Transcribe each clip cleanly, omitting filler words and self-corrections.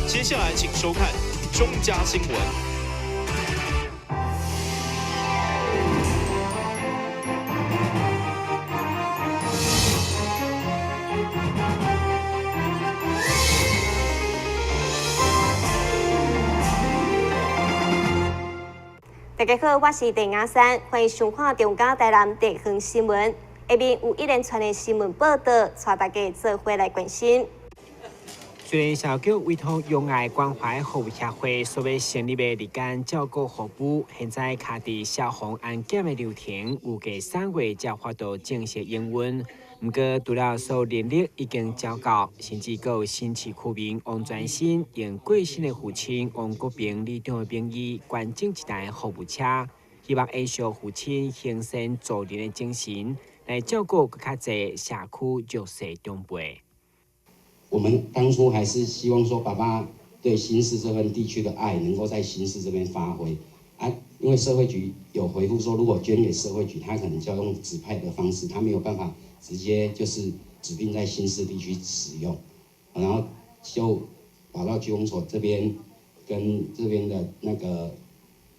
接下來請收看中嘉新聞。大家好，我是鄭雅珊，歡迎收看中嘉台南地方新聞。下面有一連串的新聞報道，帶大家做伙來關心。雖然社局委託用愛關懷服務協會所欲成立的日間照顧服務，現在卡佇消防安檢的流程，預計3月才有法度正式營運。毋過，除了所有人力已經招夠，甚至閣有新市區民王全新用過身的父親王國平里長的名義捐贈一台服務車，希望延續父親行善助人的精神，來照顧閣較濟社區弱勢長輩。我們當初還是希望說，爸爸對新市這份地區的愛能夠在新市這邊發揮啊，因為社會局有回覆說，如果捐給社會局，他可能就要用指派的方式，他沒有辦法直接就是指定在新市地區使用，然後就跑到區公所這邊，跟這邊的那個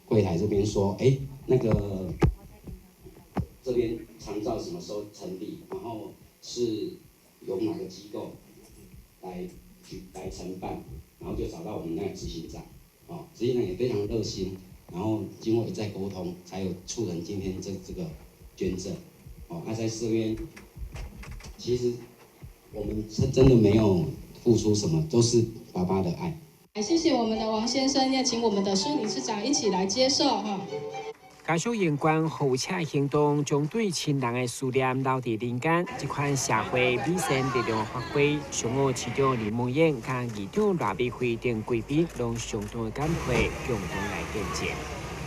櫃檯這邊說，哎，那個這邊長照什麼時候成立，然後是由哪個機構來去來承辦，然後就找到我們那個執行長，哦，執行長也非常熱心，然後經過一再溝通，才有促成今天這個捐贈，哦，那在這邊，其實我們是真的沒有付出什麼，都是爸爸的愛。謝謝我們的王先生，也請我們的蘇理事長一起來接受哈。家屬用關服務車行動，將對親人的思念留佇人間。這款社會美善力量的發揮，上午市長林文燕佮議長賴美惠等貴賓，攏相當的感佩，共同來見證。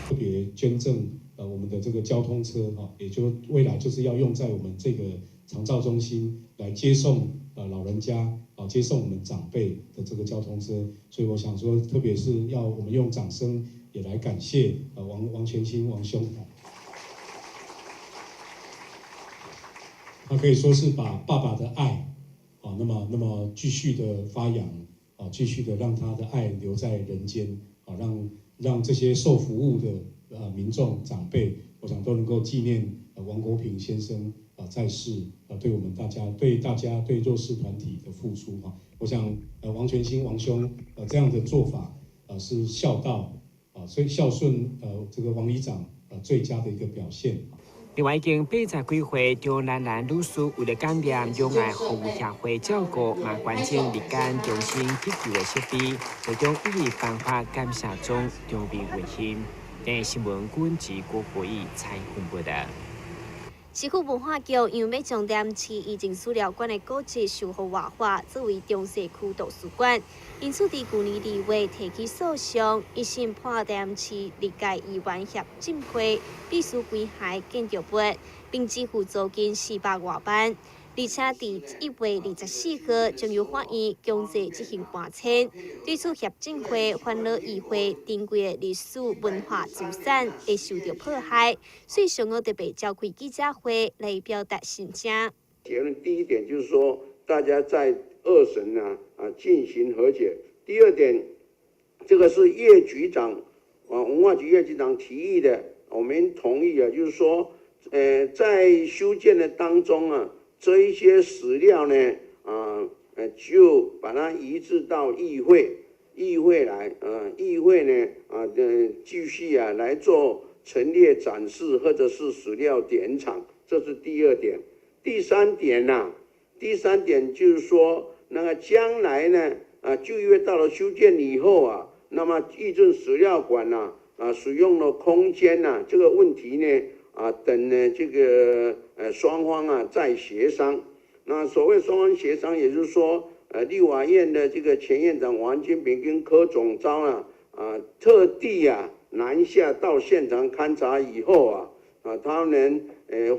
特別捐贈我們的這個交通車哈，也就未來就是要用在我們這個長照中心來接送老人家啊，接送我們長輩的這個交通車。所以我想說，特別是要我們用掌聲也來感謝王全興王兄，他可以說是把爸爸的愛啊，那麼繼續的發揚啊，繼續的讓他的愛留在人間啊，讓這些受服務的民眾長輩，我想都能夠紀念王國平先生啊在世啊對我們大家對大家對弱勢團體的付出啊，我想王全興王兄這樣的做法是孝道。所以孝順，這個王里長，最佳的一個表現。另外，已經80幾歲張蘭蘭女士為了感念用愛服務協會照顧，嘛捐贈日間中心急救的設備，會長一直頒發感謝狀，場面溫馨。電視新聞軍事郭國義採訪報道。市府文化局因為欲將台南市以前史料館的古蹟修復活化，作為中西區圖書館，因此佇舊年2月提起訴訟，一審判台南市歷屆議員協進會必須歸還建築物，並支付租金400外萬。而且佇1月24號將由法院強制執行搬遷。對此協進會煩惱議會珍貴的歷史文化資產會受著破壞，所以上午特別召開記者會來表達心聲。結論第一點就是說，大家在二審呢進行和解。第二點，這個是葉局長啊，文化局葉局長提議的，我們同意啊，就是說，在修建的當中啊，這一些史料呢，就把它移置到議會，議會來，議會呢，繼續啊來做陳列展示或者是史料典藏，這是第二點。第三點呢，第三點就是說，那個將來呢，就因為到了修建以後啊，那麼議政史料館呢，使用的空間呢，這個問題呢，等呢這個雙方啊再協商。那所謂雙方協商，也就是說，立法院的這個前院長王金平跟柯總召啊，特地啊南下到現場勘察以後啊，他們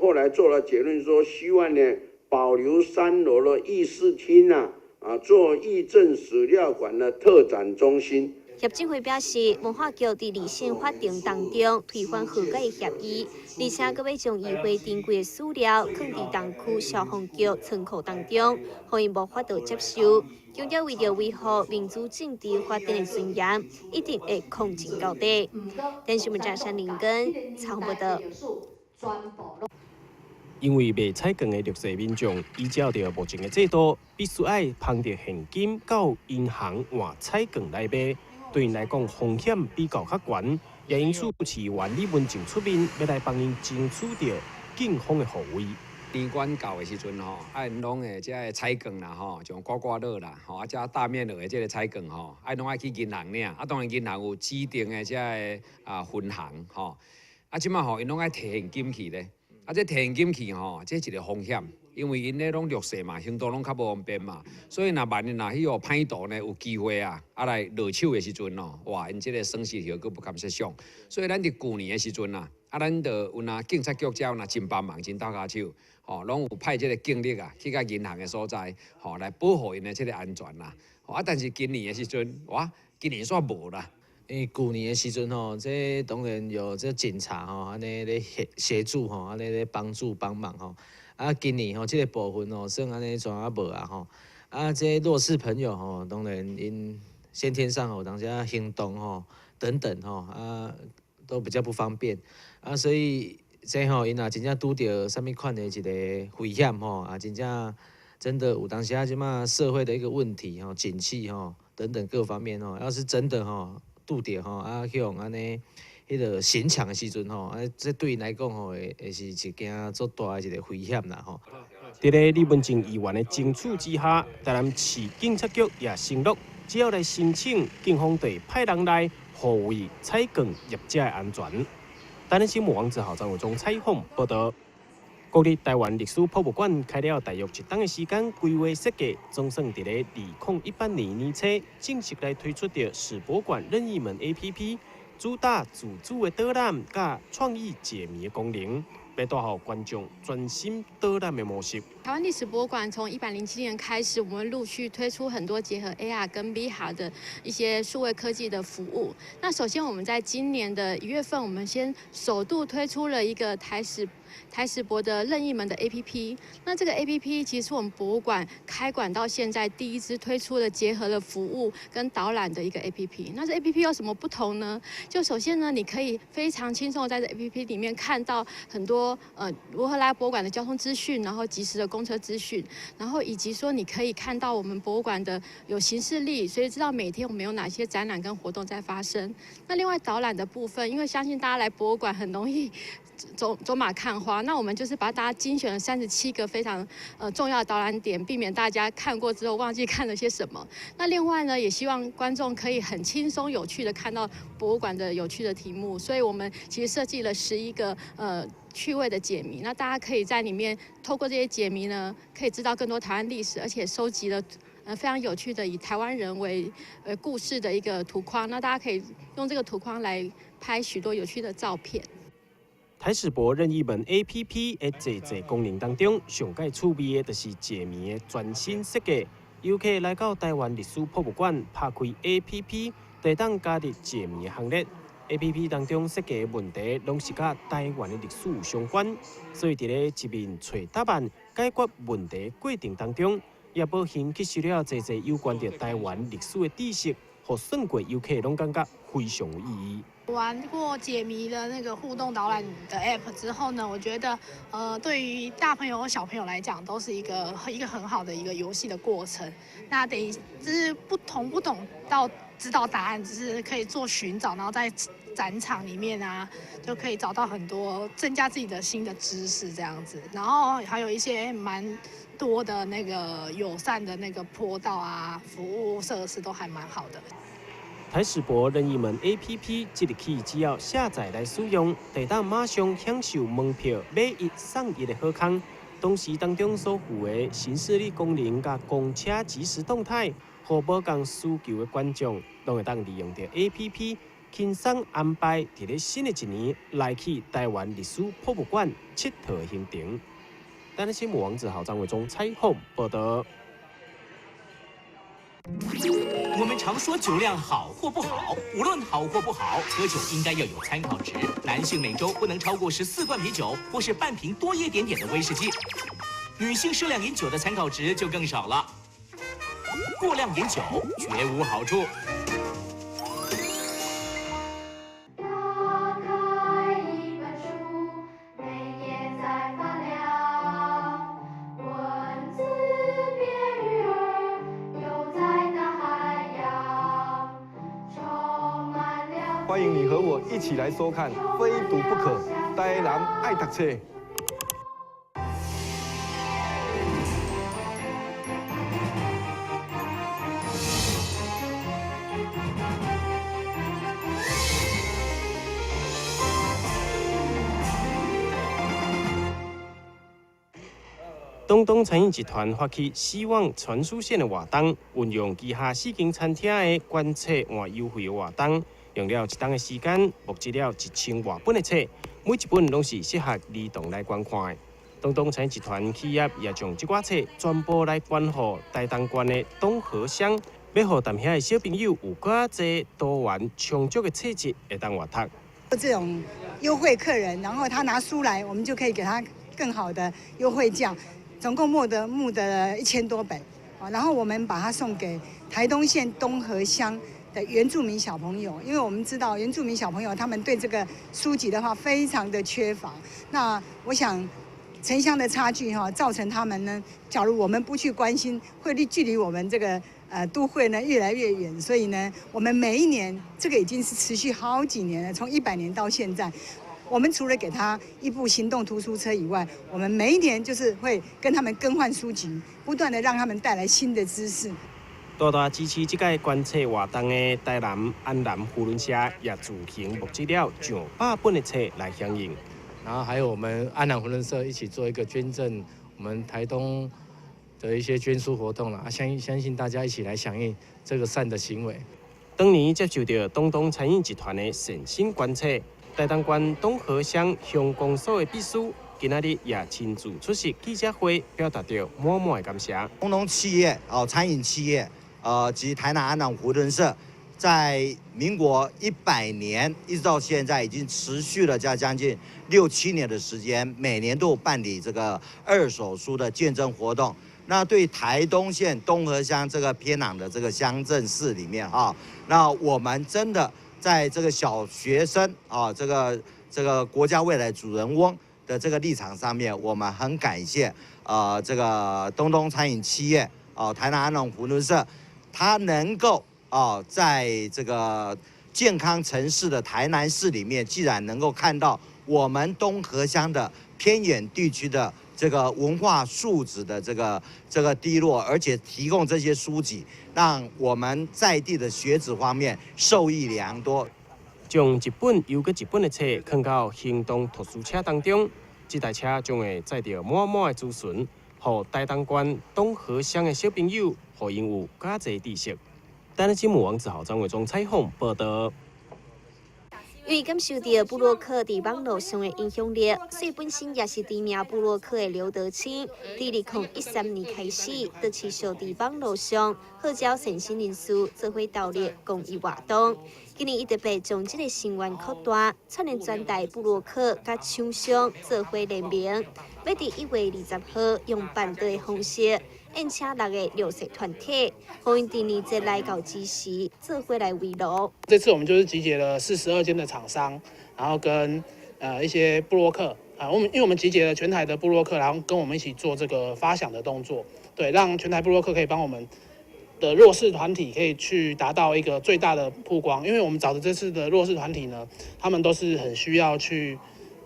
後來做了結論，說希望呢保留3樓的議事廳啊，做議政史料館的特展中心。協進會表示，文化局佇二審法庭當中推翻和解協議，而且閣欲將議會珍貴的史料囥佇東區消防局倉庫當中，予𪜶無法度接收。強調為著維護民主政治發展的尊嚴，一定會抗爭到底。電視記者陳林根採訪報導。因為賣彩券的弱勢民眾，依照著目前的制度，必須愛捧著現金到銀行換彩券來買，對𪜶來講風險比較較懸，也因此市議員李文靜出面，欲來幫𪜶爭取著警方的護衛。年關到的時陣吼，啊，𪜶攏會這个彩券啦吼，像刮刮樂啦，吼，啊，這大面額的這个彩券吼，啊，攏愛去銀行領，啊，當然銀行有指定的這个分行吼，啊，這擺吼，𪜶攏愛提現金去咧，啊，這提現金去吼，這一个風險，因為𪜶咧攏弱勢嘛，行動攏較無方便嘛，所以若萬一若彼個歹徒呢有機會啊，啊來落手的時陣哦，哇，𪜶這个損失後果不堪設想。所以咱佇舊年的時陣啊，啊，咱就有若警察局遮有若真幫忙，真鬥跤手，吼，攏有派這个警力啊，去到銀行的所在，吼，來保護𪜶的這个安全啦。啊，但是今年的時陣，哇，今年煞無啦。因為舊年的時陣吼，這當然有這警察吼，按呢咧協助吼，按呢咧幫助幫忙吼。啊，今年吼，這个部分吼，算按呢全啊無啊吼。啊，這弱勢朋友吼，當然𪜶先天上吼，當時行動吼等等吼，啊，都比較不方便。啊，所以這吼，𪜶若真正拄著啥物款的一个危險吼，啊，真正真的有當時啊，這馬社會的一個問題吼，景氣吼等等各方面吼，要是真的吼拄著吼啊，去予按呢彼个行搶的時陣吼，啊，這對𪜶來講吼，會是一件足大的一个危險啦吼。佇咧李文靜議員的爭取之下，台南市警察局也承諾，只要來申請，警方就會派人來護衛彩券業者的安全。台南新聞王子豪、張偉忠採訪報導。國立臺灣歷史博物館開了大約一冬的時間，規劃設計總算佇咧2018年年初正式來推出著史博館任意門 APP，主打自主的導覽佮創意解謎的功能，欲帶予觀眾全新導覽的模式。台灣歷史博物館從107年開始，我們陸續推出很多結合 AR 跟 VR 的一些數位科技的服務。那首先，我們在今年的1月份，我們先首度推出了一個台史博的任意門的 APP。那這個 APP 其實是我們博物館開館到現在第一支推出的結合了服務跟導覽的一個 APP。那這 APP 有什麼不同呢？就首先呢，你可以非常輕鬆在這 APP 裡面看到很多如何來博物館的交通資訊，然後即時的公車資訊，然後以及說你可以看到我們博物館的有行事曆，所以知道每天我們有哪些展覽跟活動在發生。那另外導覽的部分，因為相信大家來博物館很容易走走馬看花，那我們就是把大家精選了37個非常重要的導覽點，避免大家看過之後忘記看了些什麼。那另外呢，也希望觀眾可以很輕鬆有趣的看到博物館的有趣的題目，所以我們其實設計了11個趣味的解謎，那大家可以在裡面透過這些解謎呢，可以知道更多台灣歷史，而且收集了非常有趣的以台灣人為故事的一個圖框，那大家可以用這個圖框來拍許多有趣的照片。台史博任意門 APP 的濟濟功能當中，上蓋趣味的就是解謎的全新設計。遊客來到臺灣歷史博物館，拍開 APP，就會當加入解謎的行列。APP 當中設計的問題，攏是佮臺灣的歷史有相關，所以佇咧一面揣答案、解決問題過程當中，也無形吸收了濟濟有關著臺灣歷史的知識，予算過遊客攏感覺非常有意義。玩過解謎的那個互動導覽的 App 之後呢，我覺得，對於大朋友和小朋友來講，都是一個很好的一個遊戲的過程。那等於就是不同不懂到知道答案，只是可以做尋找，然後在展場裡面啊，就可以找到很多增加自己的新的知識這樣子。然後還有一些蠻多的那個友善的那個坡道啊，服務設施都還蠻好的。台史博任意門 APP 即日起只要下載來使用，就當馬上享受門票買一送一的好康。同時當中所附的行事曆功能佮公車即時動態，予無仝需求的觀眾，攏會當利用著 APP 輕鬆安排佇咧新的一年來去臺灣歷史博物館𨑨迌行程。台南新聞王子豪、張偉忠採訪報導。我們常說酒量好或不好，無論好或不好，喝酒應該要有參考值。男性每週不能超過14罐啤酒，或是半瓶多一點點的威士忌。女性適量飲酒的參考值就更少了。過量飲酒絕無好處。打開一本書，每頁在發亮，文字變魚兒，游在大海洋，充滿了。歡迎你和我一起來收看《非讀不可》，台南愛讀冊。東東餐飲集團發起希望傳輸線的活動，運用旗下四間餐廳的捐冊換優惠的活動，用了一冬的時間，募集了1000外本的冊，每一本攏是適合兒童來觀看的。東東餐飲集團企業也將這寡冊全部來捐予台東縣的東河鄉，欲予踮遐的小朋友有較濟多元充足的冊籍會當閱讀。這種優惠客人，然後他拿書來，我們就可以給他更好的優惠價。總共募得1000多本，然後我們把它送給台東縣東河鄉的原住民小朋友，因為我們知道原住民小朋友他們對這個書籍的話非常的缺乏。那我想城鄉的差距哈，造成他們呢，假如我們不去關心，會距離我們這個都會呢越來越遠。所以呢，我們每一年這個已經是持續好幾年了，從100年到現在。我們除了給他一部行動圖書車以外，我們每一年就是會跟他們更換書籍，不斷的讓他們帶來新的知識。大大支持這個捐冊活動的台南安南扶輪社也自行募集了上百本的冊來響應。然後還有我們安南扶輪社一起做一個捐贈，我們台東的一些捐書活動啦，相信大家一起來響應這個善的行為。當年接受到東東餐飲集團的善心捐冊。台東縣東河鄉鄉公所的秘書今仔日也親自出席記者會，表達著滿滿的感謝。東東企業哦，餐飲企業，及台南安南扶輪社，在民國100年一直到現在，已經持續了將近6、7年的時間，每年都辦理這個二手書的見證活動。那對台東縣東河鄉這個偏壤的這個鄉鎮市裡面哈，那我們真的。在這個小學生啊，這個國家未來主人翁的這個立場上面，我們很感謝這個東東餐飲企業啊，台南安農扶輪社，它能夠啊，在這個健康城市的台南市裡面，既然能夠看到我們東河鄉的偏遠地區的這個文化素質的這個低落，而且提供這些書籍，讓我們在地的學子方面受益良多。將一本又閣一本的冊放到行動圖書車當中，這台車將會載著滿滿的資訊，予台東縣東河鄉的小朋友，予𪜶有較濟知識。台南新聞王子豪、張偉忠採訪報道。因為感受著部落客佇網路上的影響力，所以本身也是知名部落客的劉德清，佇2013年開始，就持續佇網路上號召善心人士做伙投入公益活動。今年伊特別將這個心願擴大，串聯全台部落客佮廠商做伙聯名，欲佇1月20號用辦桌的方式，宴請6个弱勢團體，予𪜶佇年節來到之時，做伙來慰勞。這次我們就是集結了42間的廠商，然後跟一些部落客啊，因為我們集結了全台的部落客，然後跟我們一起做這個發想的動作，對，讓全台部落客可以幫我們的弱勢團體可以去達到一個最大的曝光。因為我們找的這次的弱勢團體呢，他們都是很需要去，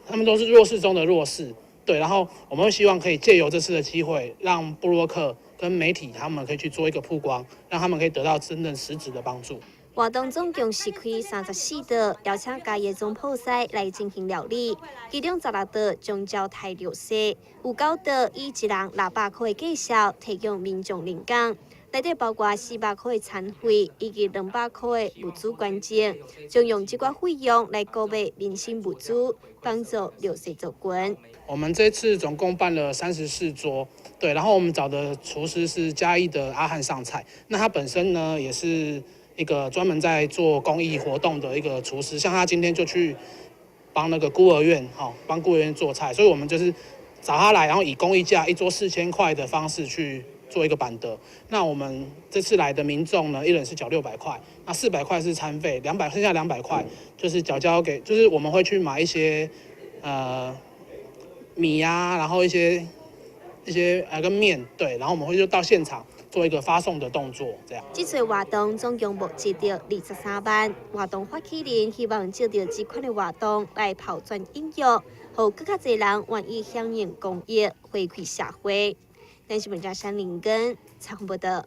他們都是弱勢中的弱勢。對，然後我們會希望可以借由這次的機會，讓部落客跟媒體他們可以去做一個曝光，讓他們可以得到真正實質的幫助。活動總共是開34桌，邀請嘉義總鋪師來進行料理，其中16桌將招待弱勢，有9桌以一人600塊的價數提供民眾領港。內底包括400箍的餐費以及200箍的物資捐贈，將用這寡費用來購買民生物資，幫助弱勢族群。我們這次總共辦了34桌，對，然後我們找的廚師是嘉義的阿漢上菜，那他本身呢也是一個專門在做公益活動的一個廚師，像他今天就去幫那個孤兒院，哈，幫孤兒院做菜，所以我們就是找他來，然後以公益價一桌4000塊的方式去做一個辦桌。那我們這次來的民眾呢，一人是繳600塊，那400塊是餐費，剩下兩百塊就是繳交給，就是我們會去買一些米啊，然後一些跟麵，對，然後我們會就到現場做一個發送的動作，這樣。這次活動總共募集著23萬，活動發起人希望藉著這款的活動來拋磚引玉，予閣較濟人願意響應公益，回饋社會。電視記者山林根採訪報導。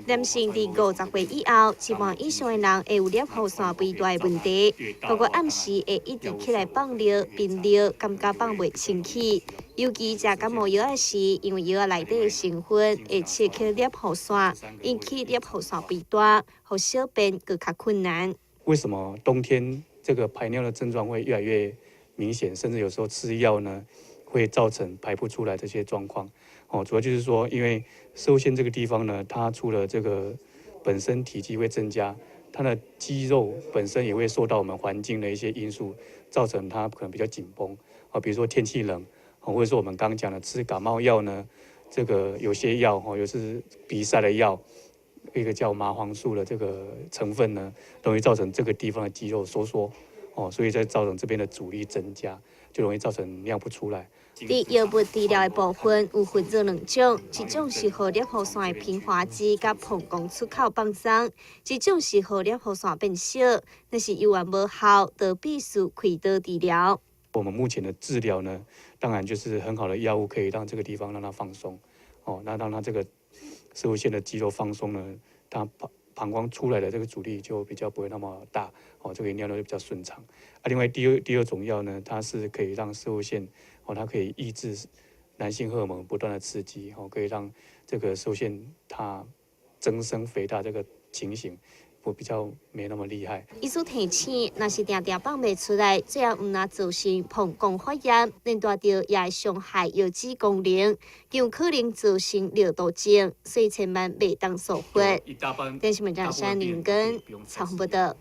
男性佇50歲以後，一半以上的人會有尿腺肥大的問題，包括暗時會一直起來放尿、頻尿，感覺放袂清氣。尤其食感冒藥仔時，因為藥仔內底的成分會刺激尿腺，引起尿腺肥大，予小便閣較困難。為什麼冬天這個排尿的症狀會越來越明顯，甚至有時候吃藥呢，會造成排不出來這些狀況？哦，主要就是說，因為攝護腺這個地方呢，它除了這個本身體積會增加，它的肌肉本身也會受到我們環境的一些因素，造成它可能比較緊繃。啊，比如說天氣冷，或者說我們剛剛講的吃感冒藥呢，這個有些藥，哈，有是鼻塞的藥，一個叫麻黃素的這個成分呢，容易造成這個地方的肌肉收縮，哦，所以在造成這邊的阻力增加，就容易造成尿不出來。佇藥物治療的部分有分做兩種，一種是予尿腺的平滑肌佮膀胱出口放鬆，一種是予尿腺變小。若是猶原無效，就必須開刀治療。我們目前的治療呢，當然就是很好的藥物，可以讓這個地方讓它放鬆，哦，那讓它這個攝護腺的肌肉放鬆呢，它膀胱出來的這個阻力就比較不會那麼大，哦，這個尿尿就比較順暢。啊，另外第二種藥呢，它是可以讓攝護腺，哦，它可以抑制男性荷爾蒙不斷的刺激，哦，可以讓這個攝護腺它增生肥大這個情形，會比較沒那麼厲害。醫師提醒，若是定定放袂出來，最後毋但造成膀胱發炎，連帶著也會傷害腰子功能，有可能造成尿毒症，所以千萬袂當疏忽。電視媒體山林根採訪報導。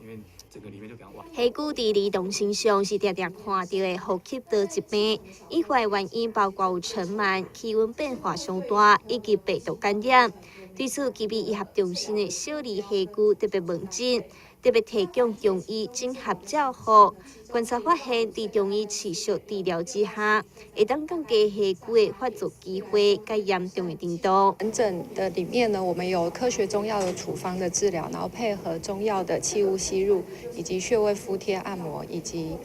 痚呴佇兒童身上是定定看著的呼吸道疾病，引發的原因包括有塵蟎、氣溫變化傷大以及病毒感染。對此，基美醫學中心的小兒痚呴特別門診，特別提供中醫整合照護。觀察發現，佇中醫持續治療之下，會當降低痚呴的發作機會佮嚴重的程度。門診的裡面呢，我們有科學中藥的處方的治療，然後配合中藥的氣霧吸入，以及穴位敷貼按摩，以及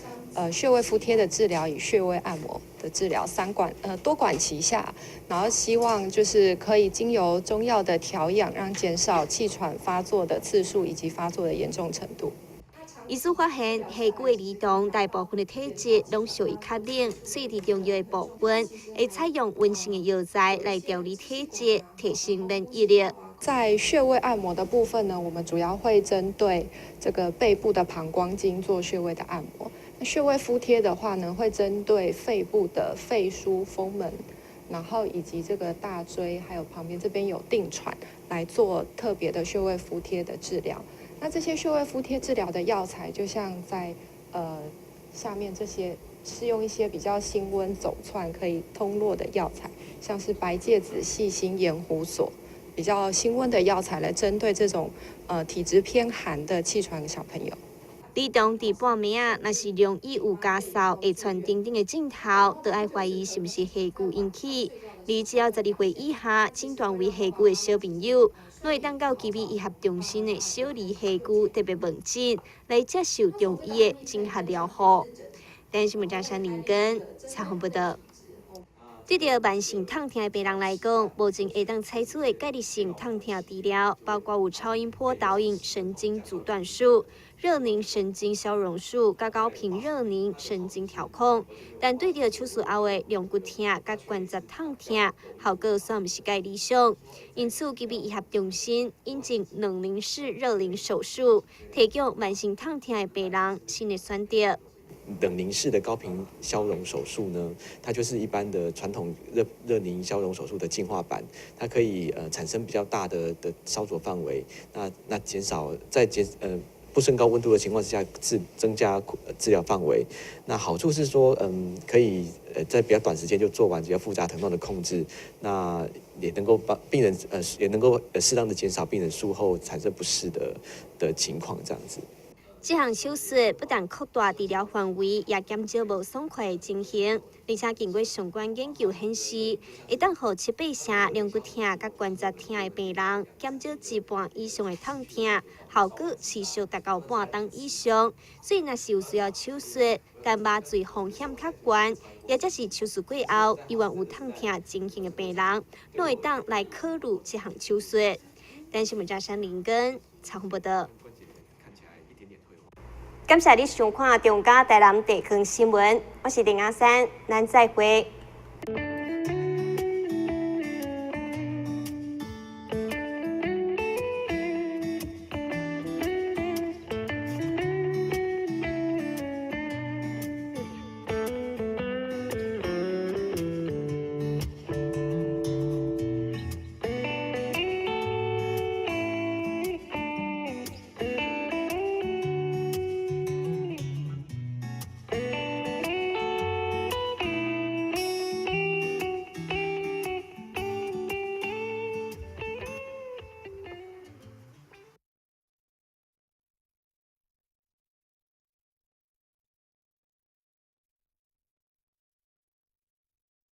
穴位敷貼的治療與穴位按摩的治療，三管多管齊下，然後希望就是可以經由中藥的調養，讓減少氣喘發作的次數以及發作的嚴重程度。醫師發現，痚呴的兒童大部分的體質攏屬於較冷，所以佇中藥的部分會採用溫性的藥材來調理體質，提升免疫力。在穴位按摩的部分呢，我們主要會針對這個背部的膀胱經做穴位的按摩。那穴位敷貼的話呢，會針對肺部的肺俞、風門，然後以及這個大椎，還有旁邊這邊有定喘，來做特別的穴位敷貼的治療。那這些穴位敷貼治療的藥材，就像在下面這些，是用一些比較辛溫走竄、可以通絡的藥材，像是白芥子、細辛、延胡索，比較辛溫的藥材來針對這種體質偏寒的氣喘小朋友。兒童佇半暝仔，若是容易有咳嗽、會喘等等的症頭，就愛懷疑是毋是痚呴引起。而只要12歲以下診斷為痚呴的小朋友，攏會當到基美醫學中心的小兒痚呴特別門診來接受中醫的整合療護。電視媒體山林根採訪報導。對著慢性痛疼的病人來講，目前會當採取的介入性痛疼治療，包括有超音波導引神經阻斷術。熱凝神經消融術、佮高頻熱凝神經調控，但對著手術後的龍骨疼佮關節痛疼，效果煞毋是蓋理想。因此，吉美醫學中心引進冷凝式熱凝手術，提供慢性痛疼的病人新的選擇。冷凝式的高頻消融手術呢，它就是一般的傳統熱凝消融手術的進化版，它可以產生比較大的燒灼範圍，那減少在減呃不升高溫度的情況之下，增加治療範圍。那好處是說，可以在比較短時間就做完比較複雜疼痛的控制，那也能夠幫病人也能夠適當的減少病人術後產生不適的情況，這樣子。這項手術不但擴大治療範圍，也減少無爽快的情形。而且經過相關研究顯示，會當予七八成龍骨疼佮關節疼的病人減少一半以上的痛疼，效果持續達到半冬以上。所以，若是有需要手術，但麻醉風險較懸，抑者是手術過後依然有痛疼情形的病人，攏會當來考慮這項手術。台視新聞張林根採訪報導。感謝你收看中嘉台南地方新聞，我是林阿珊，咱再會。